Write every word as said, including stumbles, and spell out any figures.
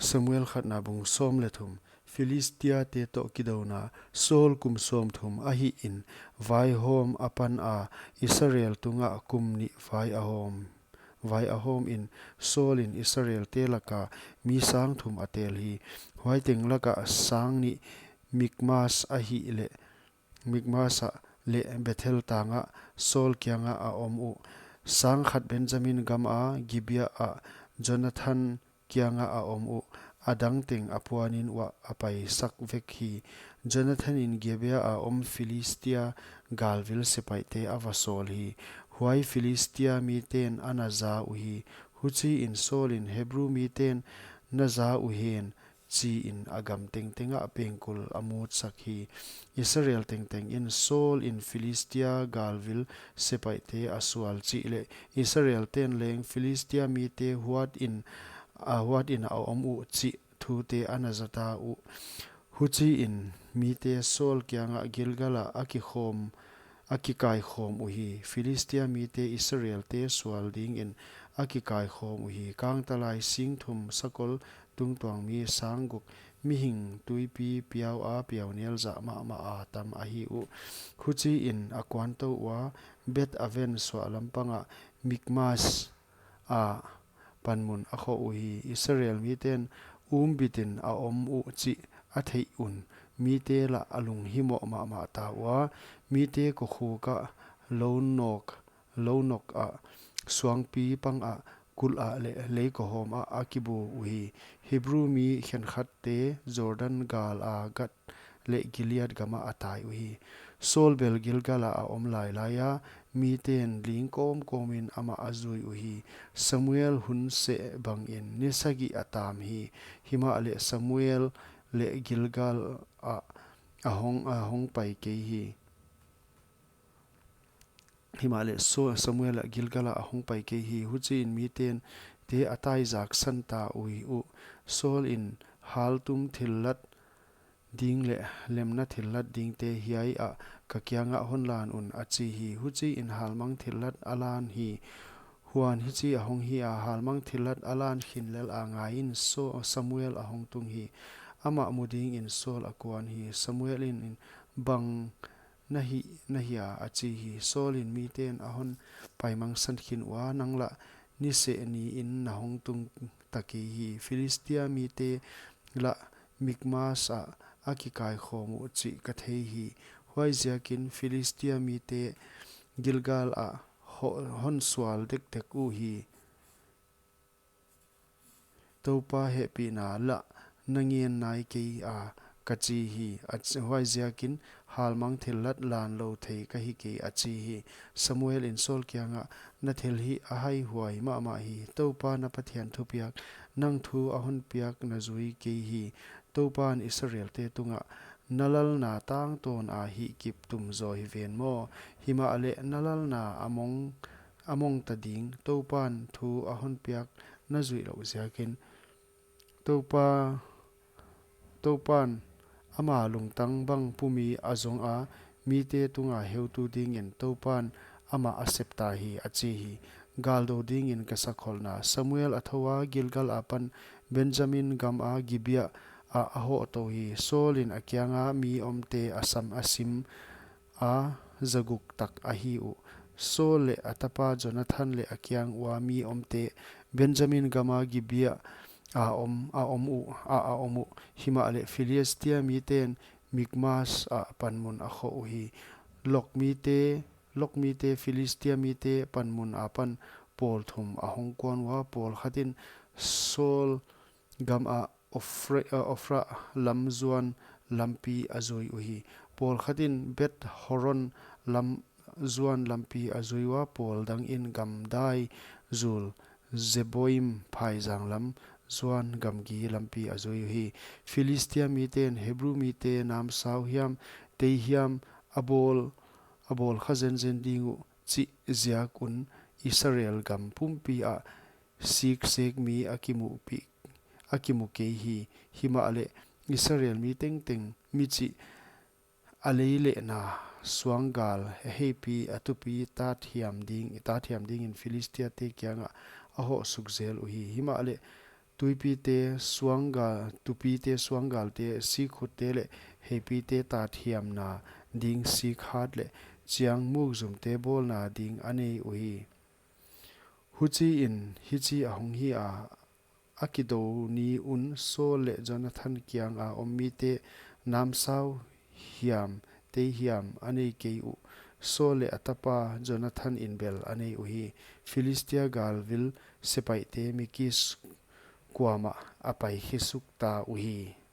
Samuel khatna bung sawm leh thum. Philistia te toh kidouna. Saul kum sawmthum a hih in vaihawm a pan a, Israel tungah kum nih vai a hawm. Vai a hawm in Saul in Israel te laka mi sang thum a tel hi. Huai teng laka sang nih Mikmas a hih leh Mikmas ah leh Bethel tangah Saul kiangah a om uh. Sang khat Benjamin gam a Gibea ah Jonathan kiangah a om uh. A dang teng a puanin uah a paisak vek hi. Jonathan in Gibea a om Philistia galvil sepaihte a va sawl hi. Huai Philistia miten a na za uhi. Huchiin Saul in Hebru miten na za uhen, chi in a gam tengtengah pengkul a mutsak hi. Israel tengteng in Saul in Philistia galvil sepaihte a sual chih leh Israel ten leng Philistia mite huat in, a huat in a om uh chih thute a na zata uh. Huchiin mite Saul kiangah Gilgal ah a kikhawm, a kikaikhawm uhi. Philistia mite Israel te sual dingin a kikaikhawm uhi. Kangtalai sing thum sakol tungtuang mi sang guk, mihing tuipi piau a piau nel zah mahmah a tam ahi uh. Huchiin a kuantou ua, Beth Aven suahlam pangah Mikmas a panmun a khoh uhi. Israel miten umbitin a om uh chih a theih un mite lah a lunghimoh mahmah ta ua, mite kokhuk ah lou nawk, lou nawk ah, suangpi pang ah, kulh ah leh leikohawm ah a kibu uhi. Hebru mi khenkhatte Jordan gal a Gad leh Gilead gamah a tai uhi. Saul bel Gilgal ah a om lailai a, miten ling kawmkawmin amah a zui uhi. Samuel hun seh bangin ni sagih a tam hi. Himahleh Samuel leh Gilgal ah a hong, a hong pai kei hi. Himahleh Saul, Samuel ah Gilgal ah a hong pai kei hi. Huchiin miten te a taizak san ta uhi uh. Saul in haltum thillat ding leh lemna thillat dingte hiai ah ka kiangah hon lan un, a chi hi. Huchiin halmang thillat a lan hi. Huan hichi a hong hi a, halmang thillat a lan khin lel a, ngaiin Sa-, Samuel a hong tung hi. Amah mu dingin Saul a kuan hi. Samuel in, in, bang na hih, na hia, a chi hi. Saul in miten a hon paimangsan khin ua, nang lah ni seh niin na hong tung ta kei hi. Philistia mite lah Mikmas ah a kikaikhawm uh chih ka thei hi. Huaiziakin Philistia mite Gilgal ah ho-, hon sual dekdek uhi. Toupa hehpihna lah na ngen nai kei a, ka chi hi. A ch-, huaiziakin halmang thillat lan lou thei ka hi kei, a chi hi. Samuel in Saul kiangah, na thilhih a haihuai mahmah hi. Toupa na Pathian thupiak, nang thu a hon piak na zui kei hi. Toupan Israelte tungah, na lalna tangtawn a hihkip tum zaw hi ven maw? Himahleh na lalna a mong, a mong ta ding, Toupan thu a hon piak na zuih louh ziakin. Toupa, Toupan ama lungtang bang pumi a zong a, mite tunga heutu dingin Toupan amah a sep ta hi, a chi hi. Galdou dingin ka sakholhna. Samuel a thou a, Gilgal apan Benjamin gam a Gibea ah a hoh tou hi. Saul in a kianga mi omte a sam a sim a, zaguk tak ahi uh. Saul leh a tapa Jonathan leh a kiang ua mi omte Benjamin gama Gibea a om, a om uh, a, a om uh. Himahleh Philistia miten Mikmas ah panmun a khoh uhi. Lok mite, Lok mite Philistia mite panmun apan pawl thum a hong kuan ua, pawl khatin Saul gam ah Ofra, eh, Ofra lam zuan lampi a zui uhi. Pawl khatin Beth Horon lam zuan lampi a zui ua, pawl dangin gamdai zul Zeboim phaizang lam zuan gamgi lampi a zui uhi. Philistia miten Hebru mite namsau hiam, tei hiam, a bawl, a bawl kha zenzen ding uh chih ziak un Israel gam pumpi ah siksek mi a kimuhpih, a kimu kei hi. Himahleh Israel mi tengteng mi chih a lei leh na suanggal a heipi a tupi tat hiam ding, tat hiam dingin Philistia te kiangah a hoh suk zel uhi. Himahleh tuipite suanggal, tupite suanggalte sikkhutte leh heipite tathiamna ding sikhat leh chiang mukzumte bawlna ding a nei uhi. Huchiin hichi ahong hi a, a kidou ni un Saul leh Jonathan kianga om mite namsau hiam tei hiam a nei kei uh. Saul leh a tapa Jonathan in bel a nei uhi. Philistia galvil sepaihte Mikis kuamah a pai khisuk ta uhi.